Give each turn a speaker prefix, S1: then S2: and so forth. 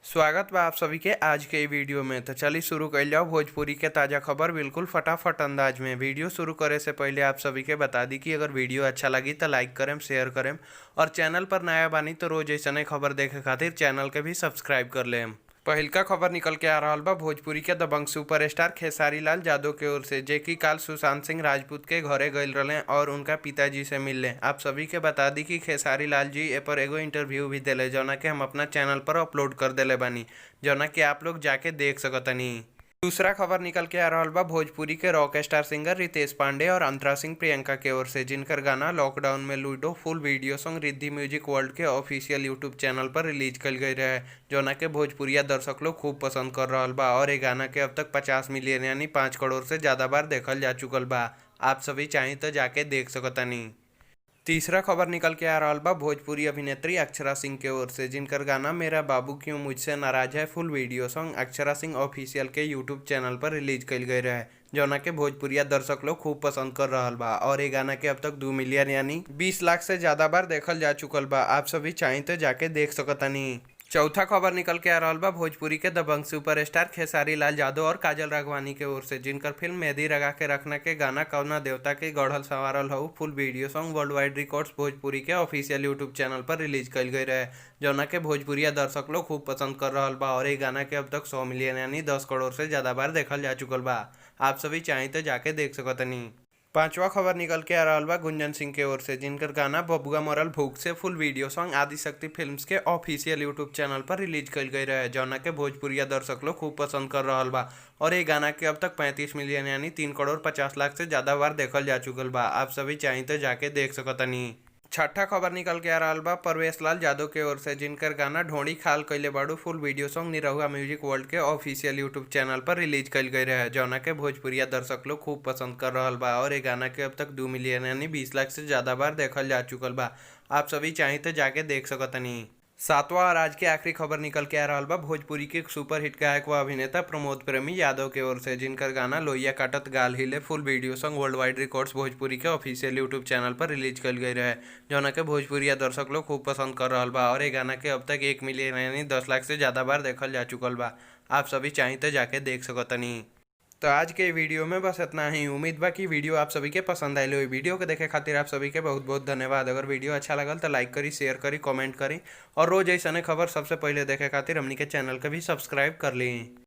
S1: स्वागत बा आप सभी के आज के ई वीडियो में। तो चलिए शुरू कर जाओ भोजपुरी के ताज़ा खबर बिल्कुल फटाफट अंदाज में। वीडियो शुरू करे से पहले आप सभी के बता दी कि अगर वीडियो अच्छा लगी तो लाइक करें, शेयर करें और चैनल पर नया बानी तो रोज ऐसा खबर देखे खातिर चैनल के भी सब्सक्राइब कर लें। पहिलका खबर निकल के आ रहा बा भोजपुरी के दबंग सुपरस्टार खेसारी लाल यादव के ओर से, जे कि काल सुशांत सिंह राजपूत के घरे गइल रहे और उनका पिताजी से मिलले। आप सभी के बता दी कि खेसारी लाल जी ए पर एगो इंटरव्यू भी दिले, जौना के हम अपना चैनल पर अपलोड कर देले बानी, जौना के आप लोग जाके देख सकतनी। दूसरा खबर निकल के आ रहा बा भोजपुरी के rock star singer Ritesh Pandey और अंतरा सिंह प्रियंका के ओर से, जिनकर गाना लॉकडाउन में ludo full video song Riddhi music world के ऑफिशियल यूट्यूब चैनल पर रिलीज कल गई रहे, जौना के भोजपुरिया दर्शक लोग खूब पसंद कर रहा बा और ये गाना के अब तक 50 मिलियन यानी 5 करोड़ से ज़्यादा बार देखल जा चुकल बा। आप सभी चाहें तो जाके देख सकतनी। तीसरा खबर निकल के आ रहा बा भोजपुरी अभिनेत्री अक्षरा सिंह के ओर से, जिनकर गाना मेरा बाबू क्यों मुझसे नाराज है full video song Akshara Singh official के यूट्यूब चैनल पर रिलीज कल गई रहे, जौना के भोजपुरिया दर्शक लोग खूब पसंद कर रहा बा और ये गाना के अब तक 2 मिलियन यानी 20 लाख से ज़्यादा बार देखल जा चुकल बा। आप सभी चाहें तो जाके देख सकतनी। चौथा खबर निकल के आ रहा बा भोजपुरी के दबंग सुपरस्टार खेसारी लाल यादव और काजल राघवानी के ओर से, जिनकर फिल्म मेहंदी लगा के रखना के गाना कौना देवता के गढ़ल संवारल हऊ full video song world wide records Bhojpuri के ऑफिशियल यूट्यूब चैनल पर रिलीज कल गई रहे, जौना के भोजपुरिया दर्शक लोग खूब पसंद कर रहा बा और ये गाना के अब तक 100 मिलियन यानी 10 करोड़ से ज़्यादा बार देखल जा चुकल बा। आप सभी चाहें तो जाके देख सकतनी। पांचवा खबर निकल के आ रहा बा गुंजन सिंह के ओर से, जिनकर गाना बबुआ मरल भूख से full video song Adishakti films के ऑफिशियल यूट्यूब चैनल पर रिलीज कल गई रहे, जौना के भोजपुरिया दर्शक लोग खूब पसंद कर रहा बा और ये गाना के अब तक 35 मिलियन यानी 3 करोड़ 50 लाख से ज़्यादा बार देखल जा चुकल बा। आप सभी चाहें तो जाके देख सकतनी। छठा खबर निकल के आ रहा बा परवेश लाल यादव के ओर से, जिनकर गाना ढोड़ी खाल कैले बाड़ू full video song Nirahua music world के ऑफिशियल यूट्यूब चैनल पर रिलीज कल गई रहे, जौना के भोजपुरिया दर्शक लोग खूब पसंद कर रहा बा और ये गाना के अब तक 2 मिलियन यानी 20 लाख से ज़्यादा बार देखल जा चुकल बा। आप सभी चाहें तो जाके देख सकतनी। सातवां और आज के आखिरी खबर निकल के आ रहा बा भोजपुरी के सुपरहिट गायक व अभिनेता प्रमोद प्रेमी यादव के ओर से, जिनकर गाना लोहिया काटत गाल हिले full video song world wide records Bhojpuri के ऑफिशियल यूट्यूब चैनल पर रिलीज कल गई रहे, जौना के भोजपुरिया दर्शक लोग खूब पसंद कर रहा बा और ये गाना के अब तक 1 मिलियन यानी 10 लाख से ज़्यादा बार देखल जा चुकल बा। आप सभी चाहें तो जाके देख सकतनी। तो आज के वीडियो में बस इतना ही। उम्मीद बा कि वीडियो आप सभी के पसंद आयल होई। वीडियो के देखे खातिर आप सभी के बहुत बहुत धन्यवाद। अगर वीडियो अच्छा लगल तो लाइक करी, शेयर करी, कमेंट करी और रोज ऐसा खबर सबसे पहले देखे खातिर हमनी के चैनल के भी सब्सक्राइब कर ली।